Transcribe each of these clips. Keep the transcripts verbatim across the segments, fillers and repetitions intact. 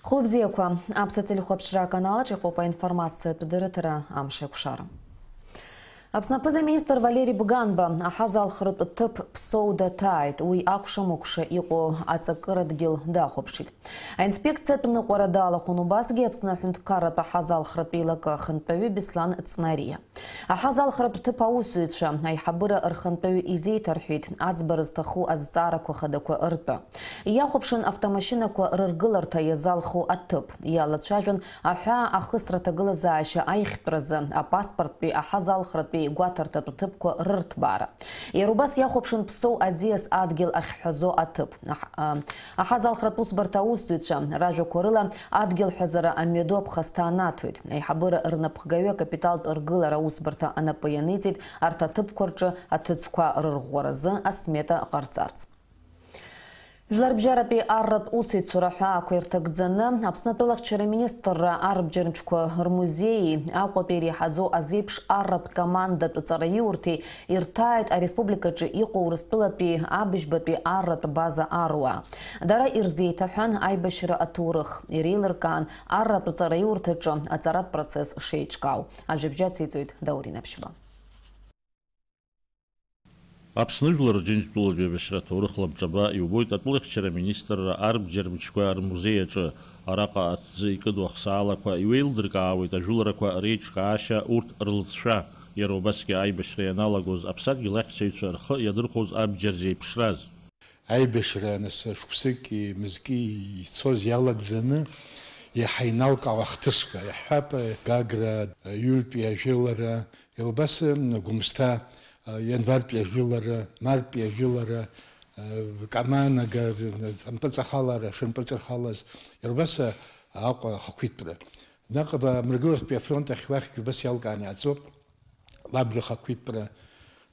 Хәылбзиақәа, аԥсуа телехәаԥшра аканалаҿ иҟоуп аинформациатә дырраҭара Амш еиқәшара. Аԥсны аԥыза-министр Валери Бганба аҳазалхратә ҭыԥ Ԥсоу даҭааит, уи акәша-мыкәша иҟоу аҵакырадгьыл дахәаԥшит. Аинспекциатә ныҟәара далахәын убасгьы Аԥсны аҳәынҭқарратә аҳазалхратә еилакы ахантәаҩы Беслан Ҵнариа. Аҳазалхратә ҭыԥ аусзуҩцәа аиҳабыра рхантәаҩы изеиҭарҳәеит аӡбара зҭаху азҵаарақәа хадақәа ртәы. Иахәаԥшын автомашьынақәа рыргыларҭа иазалху аҭыԥ, иалацәажәон аҳәаа ахысра аҭагылазаашьа аихтәразы апаспорттәи аҳазалхратәи гәаҭарҭатә ҭыԥқәа рырҭбаара. Иара убас иахәаԥшын Ԥсоу аӡиас адгьыл ахьҳәазо аҭыԥ. Аҳ-, а, аҳазалхратә усбарҭа аусзуҩцәа ражәақәа рыла, адгьылҳәазара амҩаду аԥхасҭа анаҭоит. Аиҳабыра рнапхгаҩы акапиталтә ргылара аусбарҭа анапы ианиҵеит арҭ аҭыԥқәа рҿы аҭыӡқәа рырӷәӷәаразы асмета ҟарҵарц. Жәларбжьаратәи арратә усеицура ҳәаақәа ирҭагӡаны, Аԥсны атәылахьчара министрра арбџьармчқәа рмузеии Аҟәатәи иреиҳаӡоу азеиԥш арратә командатә ҵараиурҭеи ирҭааит ареспубликаҿы иҟоу Урыстәылатәи абыжьбатәи арратә база аруаа. Дара ирзеиҭаҳәан аибашьра аҭоурых, иреилыркаан арратә ҵараиурҭаҿы аҵаратә процесс шеиҿкаау. Ажәабжь ациҵоит Даур Инаԥшьба. Аԥсны Жәлар Џьынџьтәылатәи аибашьра аҭоурых лабҿаба иубоит атәылахьчара аминистрра арбџьармчқәа рмузеи аҿы. Араҟа аҭӡы икыду ахсаалақәа иеилдыркаауеит ажәыларақәа реиҿкаашьа, урҭ рлҵшәа, иара убасгьы аибашьра ианалагоз аԥсадгьыл ахьчаҩцәа рхы иадырхәоз абџьар зеиԥшраз. Аибашьра, нас, шықәсыки мызки ицоз иалагӡаны иаҳа иналкаауа ахҭысқәа, иаҳҳәап, Гагра, ҩылтәи ажәылара, иара убас, м, Гәымсҭа, а, ианвартәи ажәылара, мартәи ажәылара, а, Каманага, м, ампыҵахалара, шымпыҵахалаз, иара убас, а, Аҟәа ахақәиҭтәра. Наҟ-, амрагыларҭтәи афронт ахь уахьгьы убас иалкааны иааӡоуп. Лабра ахақәиҭтәра,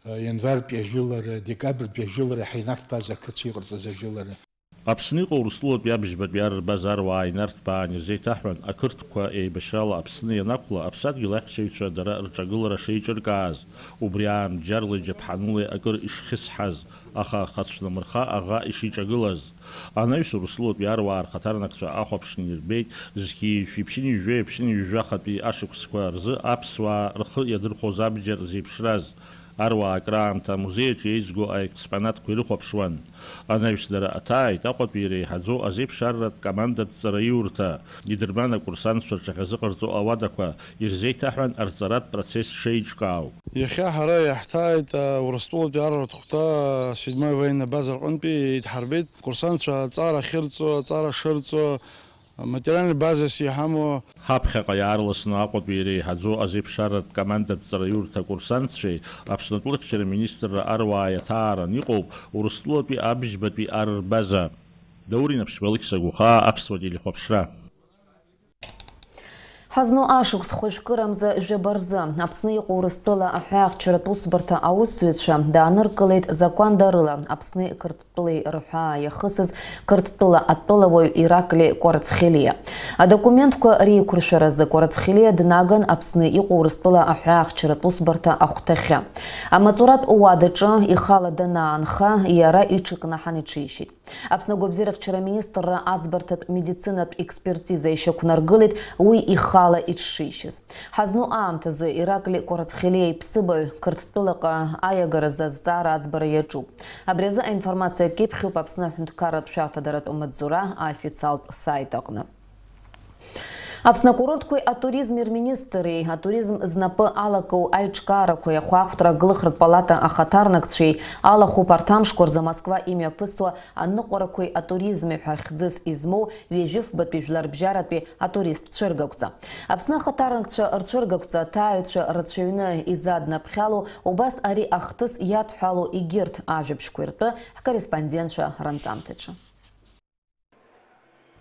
а, ианвартәи ажәылара, декабртәи ажәылара, ҳәа инарҭбааз ақырҭцәа иҟарҵаз ажәылара. Аԥсны иҟоу Урыстәылатәи абжьбатәи ар рбаза аруаа инарҭбаан ирзеиҭаҳәан, ақырҭқәа еибашьрала Аԥсны ианақәла, аԥсадгьыл ахьчаҩцәа дара рҿагылара шеиҿыркааз, убри аан бџьарла иџьаԥҳанулеи акыр ишхьысҳаз, аха ахацәнамырха аӷа ишиҿагылаз. Анаҩс Урыстәылатәи аруаа рхаҭарнакцәа ахәаԥшны ирбеит, зқьи жәшәи ԥшьынҩажәи ԥшьынҩажәи жәахатәи ашықәсқәа рзы аԥсуаа рхы иадырхәоз абџьар зеиԥшраз. Аруаа акраамҭа амузеи аҿы еизго аекспонатқәа ирыхәаԥшуан. Анаҩс дара аҭааит Аҟәатәи иреиҳаӡоу азеиԥшарратә командатә ҵараиурҭа, идырбан акурсантцәа рҽахьазыҟарҵо ауадақәа, ирзеиҭаҳәан арҵаратә процесс шеиҿкаау. Иахьа ҳара иаҳҭааит, а, Урыстәылатәи арратә хәҭа, седьмой военной база рҟынтәи идҳарбеит. Курсантцәа аҵара ахьырҵо, аҵара шырҵо, Материальный базис иҳамоу. Ҳаԥхьаҟа иаарласны Аҟәатәи иреиҳаӡоу азеиԥшаратә командатә ҵараиурҭа акурсантцәеи Аԥсны атәылахьчара министрра аруааи аҭааран иҟоуп Урыстәылатәи абжьбатәи ар рбаза. Даур Инаԥшьба, Алықьса Гәыхаа, аԥсуа телехәаԥшра. Ҳазну ашықәс хәажәкырамза жәаба рзы Аԥсны иҟоу Урыстәыла аҳәаахьчаратә усбарҭа аусзуҩцәа дааныркылеит закәандарыла Аԥсни Қырҭ Тәылеи рҳәаа иахысыз Қырҭтәыла атәылауаҩ Ираклиа Кәарацхелиа. Адокументқәа реиқәыршәаразы Кәарацхелиа днаган Аԥсны иҟоу Урыстәыла аҳәаахьчаратә усбарҭа ахәҭахьы. Амаҵуратә уадаҿы ихала данаанха, иара иҽыкнаҳан иҽишьит. Аԥсны агәабзиарахьчара аминистрра аӡбарҭатә медицинатә експертиза ишьақәнаргылеит уи ихала иҽшишьыз. Ҳазну аамҭазы Ираклиа Кәарацхелиа иԥсыбаҩ Қырҭтәылаҟа аиагаразы азҵаара аӡбара иаҿуп. Абри азы аинформациа кьыԥхьуп Аԥсны аҳәынҭқарратә шәарҭадаратә маҵзура аофициалтә сайт аҟны. Аԥсны акурортқәеи атуризми рминистрреи атуризм знапы алакыу аиҿкаарақәеи ахәаахәҭра агылахратә палата ахаҭарнакцәеи алахәуп арҭ амшқәа рзы Москва имҩаԥысуа аныҟәарақәеи атуризми ҳәа хьӡыс измоу ҩажәи фбатәи жәларбжьаратәи атуристтә цәыргақәҵа. Аԥсны ахаҭарнакцәа рцәыргақәҵа аҭааҩцәа рацәаҩны изаднаԥхьало, убас ари ахҭыс иадҳәало егьырҭ ажәабжьқәеи ртәы ҳкорреспондентцәа ранҵамҭаҿы.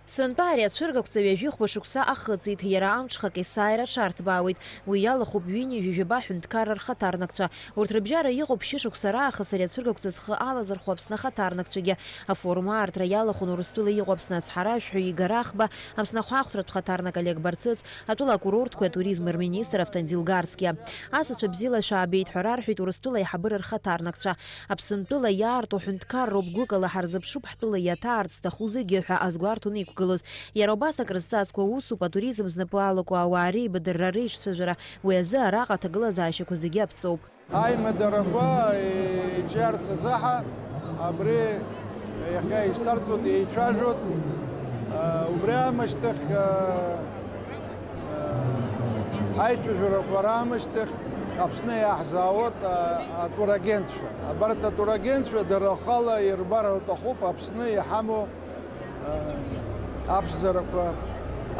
Сынтәа ари ацәыргақәҵа ҩажәи хәба шықәса ахыҵит, иара амҽхак есааира аҽарҭбаауеит. Уи иалахәуп ҩынҩажәи жәаба ҳәынҭқарра рхаҭарнакцәа. Урҭ рыбжьара иҟоуп шьышықәса раахыс ари ацәыргақәҵа зхы алазырхәо Аԥсны ахаҭарнакцәагьы. Афорум аартра иалахәын Урыстәыла иҟоу Аԥсны ацҳаражәҳәаҩ Игор Ахба, Аԥсны ахәаахәҭратә хаҭарнак Олег Барцыц, атәыла акурортқәеи атуризми рминистр Автандил Гарскиа. Асацәа бзиала шәаабеит ҳәа рарҳәеит Урыстәыла аиҳабыра рхаҭарнакцәа. Аԥсынтәыла иаарту ҳәынҭқарроуп, гәыкала ҳарзыԥшуп ҳтәыла иаҭаарц зҭаху зегьы ҳәа азгәарҭон иқәгылоу. ишықәгылоз. Иара убас акрызҵазкуа усуп атуризм знапы алаку ауаа реибадырра, реиҿцәажәара, уи азы араҟа аҭагылазаашьақәа зегьы аԥҵоуп. Аимадарақәа еиҿарц азыҳәа абри иахьа ишьҭарҵоит, еицәажәоит. Убри аамышьҭахь, аицәажәарақәа раамышьҭахь Аԥсны иаҳзаауеит атурагентцәа. Абарҭ атурагентцәа дара рхала ирбар рҭахуп Аԥсны иҳамоу аԥшӡарақәа,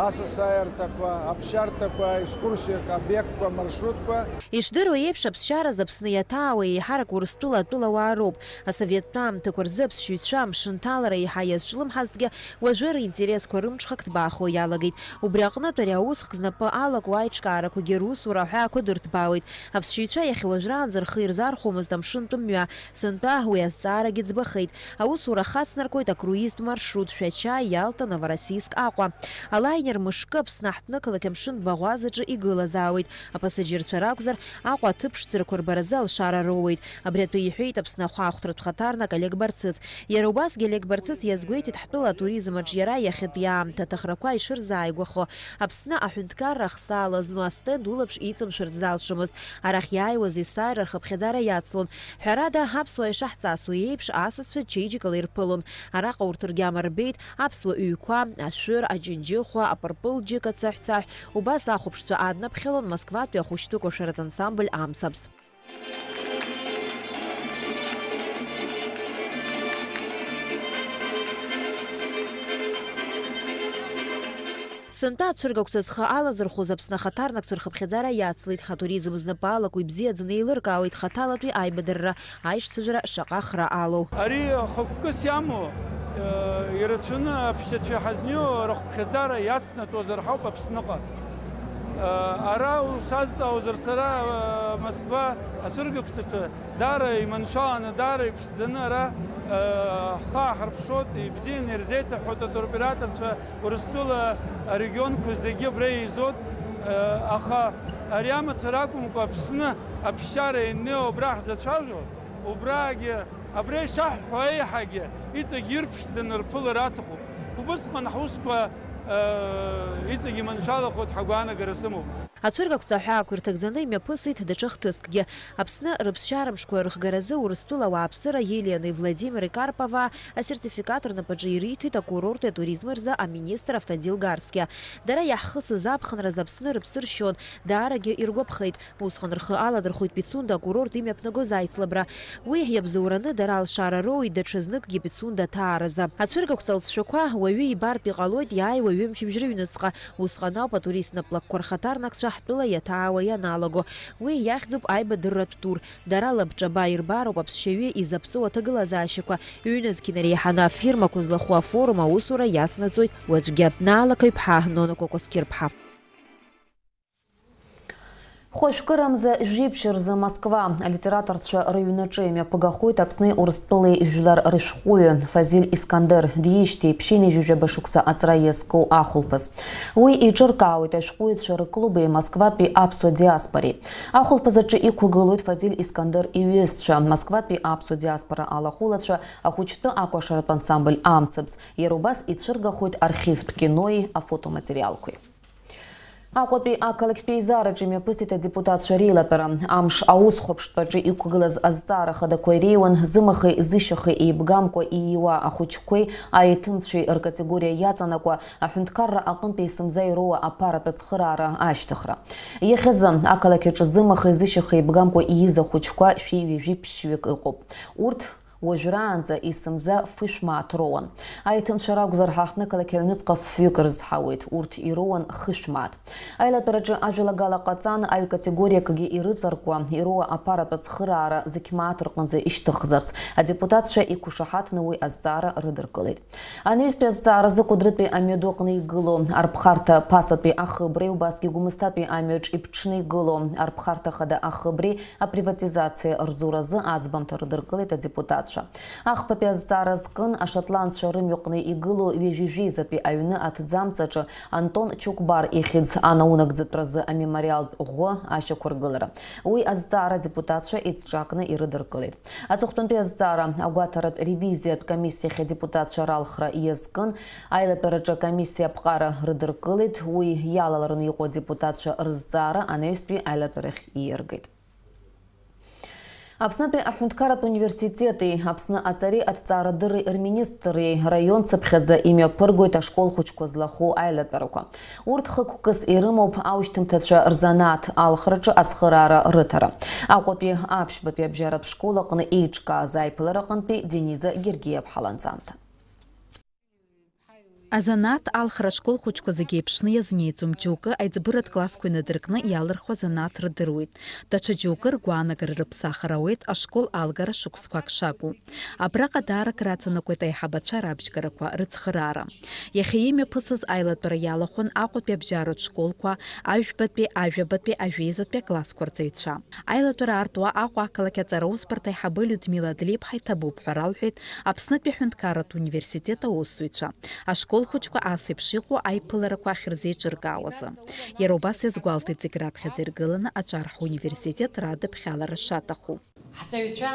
асасааирҭақәа, аԥсшьарҭақәа, аекскурсиақәа, обиектқәа, маршрутқәа. Ишдыру еиԥш, аԥсшьара Аԥсны иаҭаауа еиҳарак Урыстәыла атәылауаа роуп. Асоветтә аамҭақәа рзы аԥсшьаҩцәа амшынҭалара еиҳа иазҿлымҳазҭгьы, уажәы ринтересқәа рымҽхак ҭбаахо иалагеит. Убри аҟнытә ари аусхк знапы алаку аиҿкаарақәагьы русура аҳәаақәа дырҭбаауеит. Аԥсшьаҩцәа иахьа уажәраанӡа рхы ирзархәомызт амшынтә мҩа. Сынтәа уи азҵаарагьы ӡбахеит. Аусура хацнаркуеит акруизтә маршрут Шәача, Иалта, Новороссийск, Аҟәа. Алаинер мышкы Аԥсны аҳҭнықалақь амшынтә баӷәазаҿы игылазаауеит. Апассаџьырцәа ракәзар, Аҟәа аҭыԥ ԥшӡарақәа рбаразы алшара роуеит. Абри атәы иҳәеит Аԥсны ахәаахәҭратә хаҭарнак Олег Барцыц. Иара убасгьы Олег Барцыц иазгәеиҭеит ҳтәыла атуризм аҿиара иахьатәи аамҭа аҭахрақәа ишырзааигәахо. Аԥсны аҳәынҭқарра ахсаала зну астенд улаԥш иҵамшәарц залшомызт. Арахь иааиуаз есааира рхыԥхьаӡара иацлон. Ҳәарада, аԥсуаа ишаҳҵасу еиԥш, асасцәа чеиџьыкала ирԥылон. Араҟа урҭ ргьама рбеит, аԥсуа ҩқәа, ашәыр, аџьынџьыхәа, апырпыл џьыка цаҳә-цаҳә, убас ахәаԥшцәа аднаԥхьалон Москватәи ахәыҷтәы кәашаратә ансамбль Амцабз. Сынтәа ацәыргақәҵа зхы алазырхәыз Аԥсны ахаҭарнакцәа рхыԥхьаӡара иацлеит, атуризм знапы алаку ибзиаӡаны еилыркаауеит хаҭалатәи аибадырра аиҿцәажәара шаҟа хра алоу. Ари хықәкыс иамоу, э, ирацәаны аԥсшьацәа иҳазнеиуа рыхыԥхьаӡара иацнаҵозар ҳауп Аԥсныҟа. Э, ара ус азҵаауазар сара, э, Москва ацәыргақәҵаҿы даара иманшәаланы, даара иԥшӡаны ара, э, ҳхы ааҳарԥшуеит, ибзианы ирзеиҭаҳәоит атуроператорцәа, Урыстәыла арегионқәа зегьы абра еизоит, э, аха ари амацара акәымкәа Аԥсны аԥсшьара ианнеиуа абра ҳзацәажәо, убраагьы, абра ишаҳҳәо еиҳагьы иҵегь ирԥшӡаны рԥылара аҭахуп. Убысҟан ҳусқәа, э, иҵегь иманшәалахоит ҳәа агәаанагара сымоуп. Ацәыргақәҵа аҳәаақәа ирҭагӡаны имҩаԥысит даҽа хҭыскгьы. Аԥсны рыԥсшьара мшқәа рыхгаразы Урыстәыла ауааԥсыра Елена Владимир Карпова асертификат рнапаҿы ириҭеит акурорти атуризми рзы аминистр Автандил Гарскиа. Дара иаҳхысыз аԥхынразы Аԥсны рыԥсы ршьон, даарагьы иргәаԥхеит. Усҟан рхы аладырхәит Пицунда акурорт имҩаԥнагоз аицлабра. Уи иабзоураны дара алшара роуит даҽазныкгьы Пицунда аҭааразы. Ацәыргақәҵа алҵшәақәа уаҩы ибартә иҟалоит иааиуа ҩымчыбжь рыҩныҵҟа. Усҟан ауп атурист наплакқәа рхаҭарнакцәа ҳтәыла иаҭаауа ианалаго. Уи иахьӡуп аибадырратә тур. Дара лабҿаба ирбароуп аԥсшьаҩы изаԥҵоу аҭагылазаашьақәа. Ҩнызқь инареиҳаны афирмақәа злахәу афорум аусура иацнаҵоит уаҵәгьы. Наала Қаҩԥҳа, Нона Кәакәасқьырԥҳа. Хәажәкырамза жәиԥшь рзы Москва алитераторцәа рыҩнаҿы имҩаԥыгахоит Аԥсни Урыстәылеи жәлар рышәҟәыҩы Фазиль Искандер. Диижьҭеи ԥшьынҩажәижәаба шықәса аҵра иазку ахәылԥаз. Уи еиҿыркаауеит ашәҟәыҩҩцәа рыклуби Москватәи аԥсуа диаспореи. Ахәылԥаз аҿы иқәгылоит Фазиль Искандер иҩызцәа, Москватәи аԥсуа диаспора алахәылацәа, ахәыҷтәы акәашаратә ансамбль Амцабз. Иара убас ицәыргахоит архивтә кинои афотоматериалқәеи. Аҟәатәи ақалақьтә еизараҿы имҩаԥысит адепутатцәа реилатәара. Амш аусхәаԥштәаҿы иқәгылаз азҵаара хадақәа иреиуан зымахеи зышьахеи еибгамкәа ииуа ахәыҷқәеи аеҭымцәеи ркатегориа иаҵанакуа аҳәынҭқарра аҟынтә есымза ироуа аԥаратә ацхыраара ашьҭыхра. Иахьазы ақалақь аҿы зымахеи зышьахеи еибгамкәа ииз ахәыҷқәа шәи ҩажәи ԥшьҩык ыҟоуп. Урҭ уажәраанӡа есымза фышә мааҭ роуан. Аеҭымцәа ракәзар, ҳаҳҭнықалақь аҩныҵҟа фҩык рызҳауеит, урҭ ироуан хышә мааҭ. Аилатәараҿы ажәалагала ҟаҵан, аҩ-категориакгьы ирыҵаркуа, ироуа аԥаратә ацхыраара зқь мааҭ рҟынӡа ишьҭыхзарц, адепутатцәа иқәышаҳаҭны уи азҵаара рыдыркылеит. Анаҩстәи азҵааразы Кәыдрытәи амҩаду аҟны игылоу арԥхарҭа ԥасатәи ахыбреи, убасгьы Гәымсҭатәи амҩаҿ иԥҽны игылоу арԥхарҭа хада ахыбреи априватизациа рзуразы аӡбамҭа рыдыркылеит адепутатцәа. Ахԥатәи азҵаара зкын ашотландцәа рымҩаҟны игылоу ҩажәи жәеизатәи аҩны аҭӡамц аҿы Антон Чукбар ихьӡ анаунагӡатәразы амемориалтә ӷәы ашьақәыргылара. Уи азҵаара адепутатцәа еицҿакны ирыдыркылеит. Аҵыхәтәантәи азҵаара агәаҭаратә ревизиатә комиссиахь адепутатцәа ралхра иазкын, аилатәараҿы акомиссиа аԥҟара рыдыркылеит, уи иалалараны иҟоу адепутатцәа рызҵаара анаҩстәи аилатәарахь ииаргеит. Аԥснытәи аҳәынҭқарратә университети Аԥсны аҵареи аҭҵаарадырреи рминистрреи раион цыԥхьаӡа имҩаԥыргоит ашкол хәыҷқәа злахәу аилатәарақәа. Урҭ хықәкыс ирымоуп аушьҭымҭацәа рзанааҭ алхраҿы ацхыраара рыҭара. Аҟәатәи аԥшьбатәи абжьаратә школ аҟны еиҿкааз аиԥылара аҟынтәи Дениза Гергиаԥҳа ланҵамҭа. Азанааҭ алхра ашкол хәыҷқәа зегьы еиԥшны иазнеиӡом, џьоукы аиҵбыратә классқәа инадыркны иалырхуа занааҭ рдыруеит. Даҽа џьоукы ргәаанагара рыԥсахыр ауеит ашкол алгара шықәсқәак шакәу. Абраҟа даара акраҵанакуеит аиҳабацәа рабжьгарақәа рыцхыраара. Иахьа имҩаԥысыз аилатәара иалахәын Аҟәатәи абжьаратә школқәа, Ажәбатәи, Ажәабатәи, Ажәеизатәи аклассқәа рҵаҩцәа. Аилатәара аартуа Аҟәа ақалақь аҵара усбарҭа аиҳабы Людмила Адлеиԥҳа иҭабуп ҳәа ралҳәеит Аԥснытәи аҳәынҭқарратә университет аусзуҩцәа. Ашкол хәыҷқәа ас еиԥш иҟоу аиԥыларақәа ахьырзеиҿыркаауазы. Иара убас иазгәалҭеит зегь раԥхьаӡа иргыланы аҿар ҳуниверситет радыԥхьалара шаҭаху. Ҳҵаҩцәа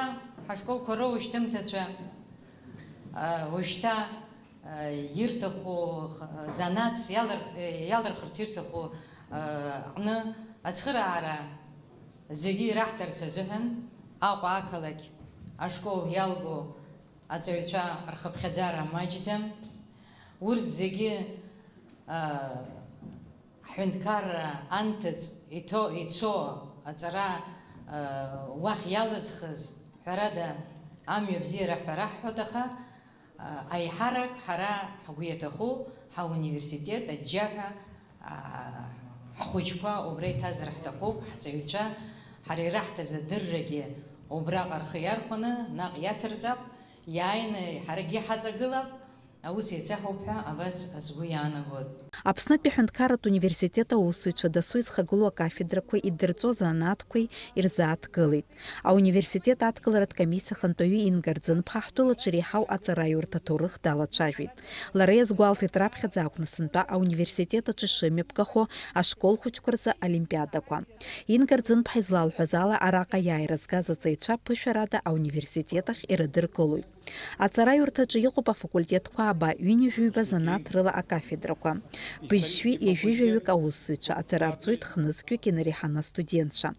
ҳашколқәа роушьҭымҭацәа, а, уажәшьҭа, а, ирҭаху, х-, занааҭс иалырх-, иалырхырц ирҭаху, а, аҟны ацхыраара зегьы ираҳҭарц азыҳәан Аҟәа ақалақь ашкол иалго аҵаҩцәа рхыԥхьаӡара маҷӡам. Урҭ зегьы, а, ҳҳәынҭқарра анҭыҵ иҭо-, ицо аҵара, а, уахь иалызхыз, ҳәарада, амҩа бзиара ҳәа раҳҳәоит, аха, а, аиҳарак ҳара ҳгәы иаҭаху ҳауниверситет аџьџьаҳәа, а, ҳхәыҷқәа убра иҭазар ҳҭахуп, ҳҵаҩцәа, ҳара ираҳҭаз адыррагьы убраҟа рхы иархәаны наҟ иацырҵап, иааины ҳаргьы ҳаҵагылап. Аус еицаҳауп ҳәа абас сгәы иаанагоит. Аԥснытәи аҳәынҭқарратә университет аусзуҩцәа дасу изхагылоу акафедрақәеи идырҵо занааҭқәеи ирзааҭгылеит. Ауниверситет адкыларатә комиссиа ахантәаҩы Инга Рӡынԥҳа ҳтәылаҿы иреиҳау аҵараиурҭа аҭоурых далацәажәеит. Лара иазгәалҭеит раԥхьаӡа акәны сынтәа ауниверситет аҿы ишымҩаԥгахо ашкол хәыҷқәа рзы олимпиадақәа. Инга Рӡынԥҳа излалҳәаз ала, араҟа иааира згаз аҵаҩцәа ԥышәарада ауниверситет ахь ирыдыркылоит. Аҵараиурҭаҿы иҟоуп афакультетқәа ааба, ҩынҩажәиба занааҭ рыла акафедрақәа. Быжьшәи ҩажәижәаҩык аусзуҩцәа, аҵара рҵоит хнызқьҩык инареиҳаны астудентцәа.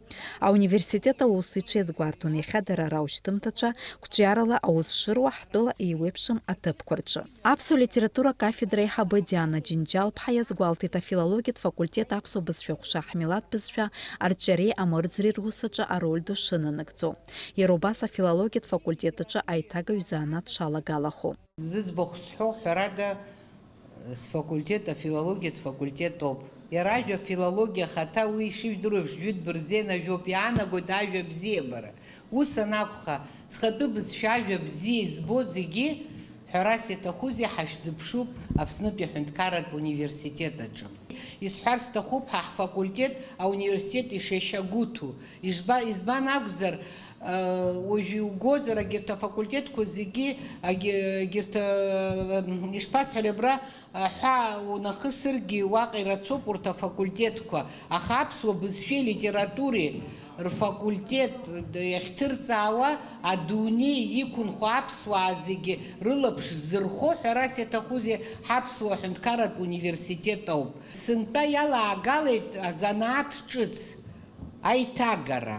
Ауниверситет аусзуҩцәа иазгәарҭон, иахьа дара раушьҭымҭацәа қәҿиарала аус шыруа ҳтәыла еиуеиԥшым аҭыԥқәа рҿы. Аԥсуа литература акафедра аиҳабы Диана Џьынџьал-ԥҳа иазгәалҭеит, афилологиатә факультет аԥсуа бызшәа ҟәша, ҳмилаҭ бызшәа арҿиареи амырӡреи рус аҿы ароль ду шынанагӡо. Иара убас афилологиатә факультет аҿы аиҭагаҩ занааҭ шалагалахо. Зыӡбахә сҳәо, ҳәарада, сфакультет афилологиатә факультет ауп. Иара ажәа филологиа ахаҭа, уи ишыжәдыруа еиԥш, жәытә бырзен ажәоуп, иаанагоит ажәа бзиабара. Ус анакәха, схатәы бызшәа ажәа бзиа избо зегьы, ҳәарас иаҭахузеи, ҳашәзыԥшуп Аԥснытәи аҳәынҭқарратә университет аҿы. Исҳәар сҭахуп ҳа ҳфакультет ауниверситет ишеишьагәыҭу. Ижба-, избан акәзар, э, уажә иугозар, агьырҭ афакультетқәа зегьы, агьы-, агьырҭ, э, ишԥасҳәари, абра аҳәаа унахысыргьы уаҟа ирацәоуп урҭ афакультетқәа, аха аԥсуа бызшәеи литературеи рфакультет иахьҭырҵаауа, адунеи иқәынхо аԥсуаа зегьы рылаԥш зырхо, ҳәарас иаҭахузеи, ҳаԥсуа ҳәынҭқарратә университет ауп. Сынтәа иалаагалеит азанааҭ ҿыц, аиҭагара,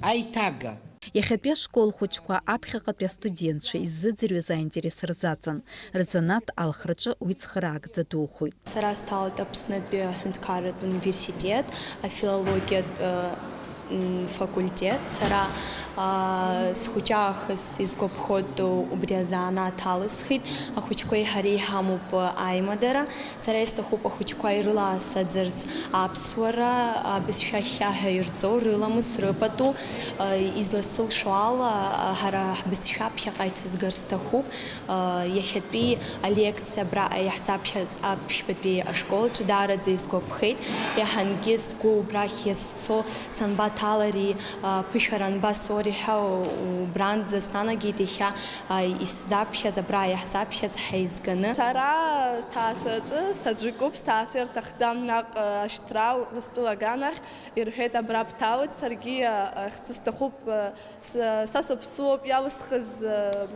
аиҭага. Иахьатәи ашкол хәыҷқәа аԥхьаҟатәи астудентцәа иззыӡырҩыз аинтерес рзаҵан, рзанааҭ алхраҿы уи цхыраагӡа духоит. Сара сҭалеит Аԥснытәи аҳәынҭқарратә университет, афилологиатә, э, м, факультет. Сара, а, схәыҷаахыс изгәаԥхоит, убри азанааҭ алысхит. Ахәыҷқәеи ҳареи ҳамоуп, э, аимадара. Сара исҭахуп ахәыҷқәа ирыласаӡарц аԥсуара, абызшәа хьхьаҳәа ирҵо, рыламыс, рыпату, э, изласылшо ала, э, ҳара ҳбызшәа ԥхьаҟа иҭызгар сҭахуп. Иахьатәи алекциа абраҟа иаҳзаԥхьаз аԥшьбатәи ашкол аҿы даараӡа исгәаԥхеит. Иаҳангьы сгәы убрахь иазцо санбат Ҭалари, а, ԥышәаран Басори ҳәа убранӡа снанагеит иахьа, а, исзаԥхьаз, абра иаҳзаԥхьаз ҳаизганы. Сара ҭаацәараҿы саӡәыкуп, сҭаацәа ирҭахӡам наҟ, а, ашьҭра Урыстәыла аганахь, ирҳәеит, абра бҭаауеит, саргьы, а, ахьцо сҭахуп, а, с-, са саԥсуоуп, иалысхыз, а,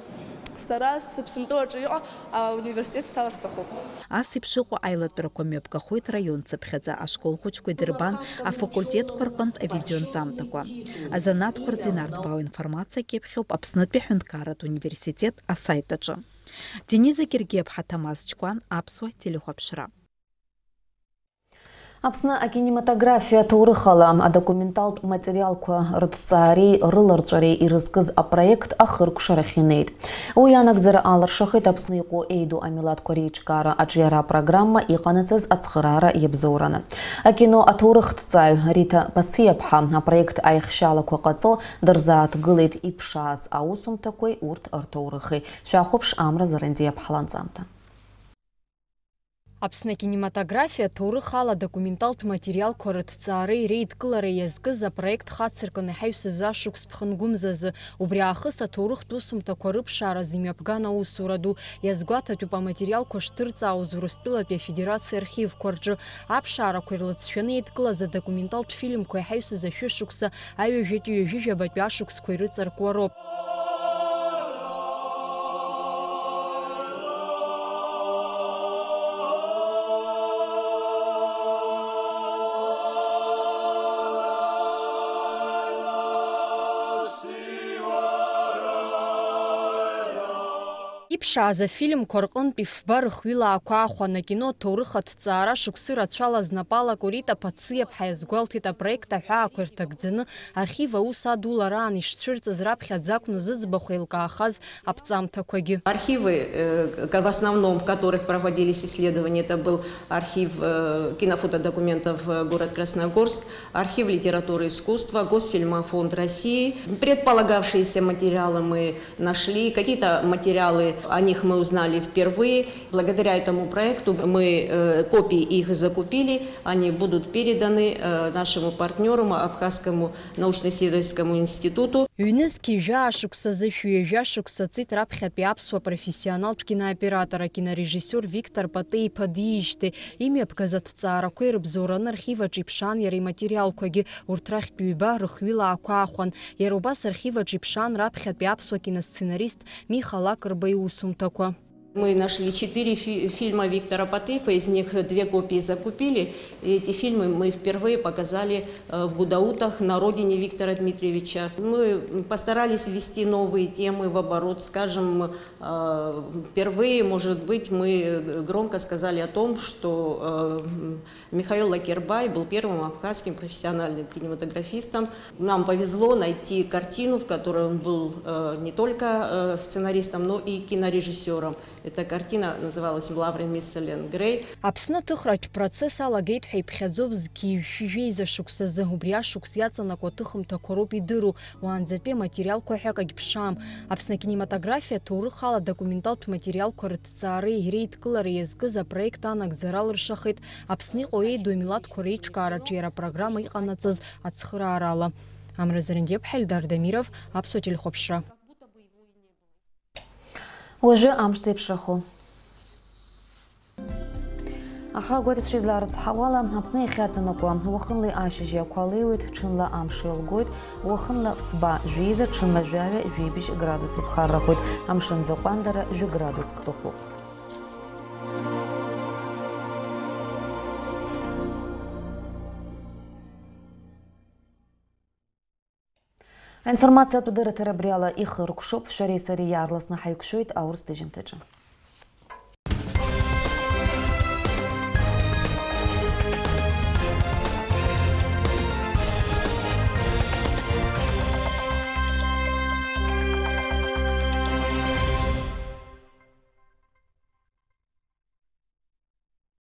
сара сыԥсымтәылаҿы иҟоу ауниверситет сҭалар сҭахуп. Ас еиԥш иҟоу аилатәарақәа мҩаԥгахоит раион цыԥхьаӡа, ашкол хәыҷқәа идырбан, афакультетқәа рҟынтә авидеонҵамҭақәа. Азанааҭқәа рзы инарҭбаау информациак иаԥхьоуп Аԥснытәи аҳәынҭқарратә университет асайт аҿы. Дениза Гергиаԥҳа, Ҭамаз Ҷкәан, Аԥсуа телехәаԥшра. Аԥсны акинематографиа ҭоурыхала адокументалтә материалқәа рыҭҵаареи рыларҵәареи ирызкыз апроект ахыркәшарахь инеит. Уи анагӡара алыршахеит Аԥсны иҟоу еиду амилаҭқәа реиҿкаара аҿиара апрограмма иҟанаҵаз ацхыраара иабзоураны. Акино аҭоурыхҭҵааҩ Рита Пациаԥҳа апроект аихшьалақәа ҟаҵо дырзааҭгылеит иԥшааз аусумҭақәеи урҭ рҭоурыхи. Шәахәаԥш Амра Зарандиаԥҳа ланҵамҭа. Аԥсны акинематографиа аҭоурых ала адокументалтә материалқәа рыҭҵаареи реидкылареи иазкыз апроект хацыркын иҳаҩсыз ашықәс ԥхынгәымзазы. Убри аахыс аҭоурыхтә усумҭақәа рыԥшааразы имҩаԥган аусура ду. Иазгәаҭатәуп аматериалқәа шҭырҵаауаз Урыстәылатәи Афедерациа архивқәа рҿы. Аԥшаарақәа ирлыҵшәаны еидкылаз адокументалтә фильмқәа иҳаҩсыз ашәышықәса аҩажәатәи ҩажәижәабатәи ашықәсқәа ирыҵаркуа роуп. Иԥшааз афильмқәа рҟынтә ифба рыхҩылаақәа аахәан, акино аҭоурых аҭҵаара шықәсы рацәала знапала Рита Пациаԥҳа иазгәалҭеит апроект аҳәаақәа ирҭагӡаны архив аус адулараан ишцәырҵыз раԥхьаӡа акәны зыӡбахә еилкаахаз аԥҵамҭақәагьы. Архивы, э, к-, в основном, в которых проводились исследования, это был архив, э, кинофотодокументов, э, город Красногорск, архив литературы и искусства, Госфильмофонд России. Предполагавшиеся материалы мы нашли, какие-то материалы, о них мы узнали впервые. Благодаря этому проекту мы, э, копии их закупили, они будут переданы, э, нашему партнёру, Абхазскому научно-исследовательскому институту. Ҩнызқь ҩажәа шықәсазы шәҩажәа шықәса ҵит раԥхьатәи аԥсуа профессионалтә кинооператор, акинорежиссиор Виктор Патеиԥа диижьҭеи. Имҩаԥгаз аҭҵаарақәа ирыбзоураны архив аҿы иԥшаан иара иматериалқәагьы, урҭ рахьтә ҩба рыхҩылаақәа аахәан. Иара убас архив аҿы иԥшаан раԥхьатәи аԥсуа киносценарист Миха Лакрба иусумҭақәа. Мы нашли четыре фи-, фильма Виктора Патеиԥа, из них две копии закупили. И эти фильмы мы впервые показали, э, в Гудаутах, на родине Виктора Дмитриевича. Мы постарались ввести новые темы в оборот. Скажем, э, впервые, может быть, мы громко сказали о том, что, э, Михаил Лакербай был первым абхазским профессиональным кинематографистом. Нам повезло найти картину, в которой он был, э, не только, э, сценаристом, но и кинорежиссёром. Эта картина называлась «Лавры мисс Эллен Грей». Аԥсны аҭыхратә процесс алагеит ҳәа иԥхьаӡоуп зқьи жәшәи жәеиза шықәсазы, убри ашықәс иаҵанакуа аҭыхымҭақәа роуп идыру, уаанӡатәи аматериалқәа ҳәа акагь ԥшаам. Аԥсны акинематографиа аҭоурых ала адокументалтә материалқәа рыҭҵаареи реидкылареи иазкыз апроект анагӡара алыршахеит Аԥсны иҟоу еиду амилаҭқәа реиҿкаараҿы иара апрограмма иҟанаҵаз ацхыраарала. Амра Зарандиаԥҳа, Эльдар Дамиров, Аԥсуа телехәаԥшра. Уажәы амш зеиԥшрахо. Аха агәаҭацәа излаарыцҳауала, Аԥсны иахьаҵанакуа, уахынлеи ашьыжьи ақәа леиуеит, ҽынла амш еилгоит, уахынла фба, жәеиза, ҽынла жәаҩа, жәибжь градус иԥхаррахоит, амшын ӡаҟәандара жәа градуск ыҟоуп. Аинформациатә дырраҭара абри ала ихыркәшоуп, шәареи сареи иаарласны ҳаиқәшәоит аурыс ҭыжьымҭаҿы.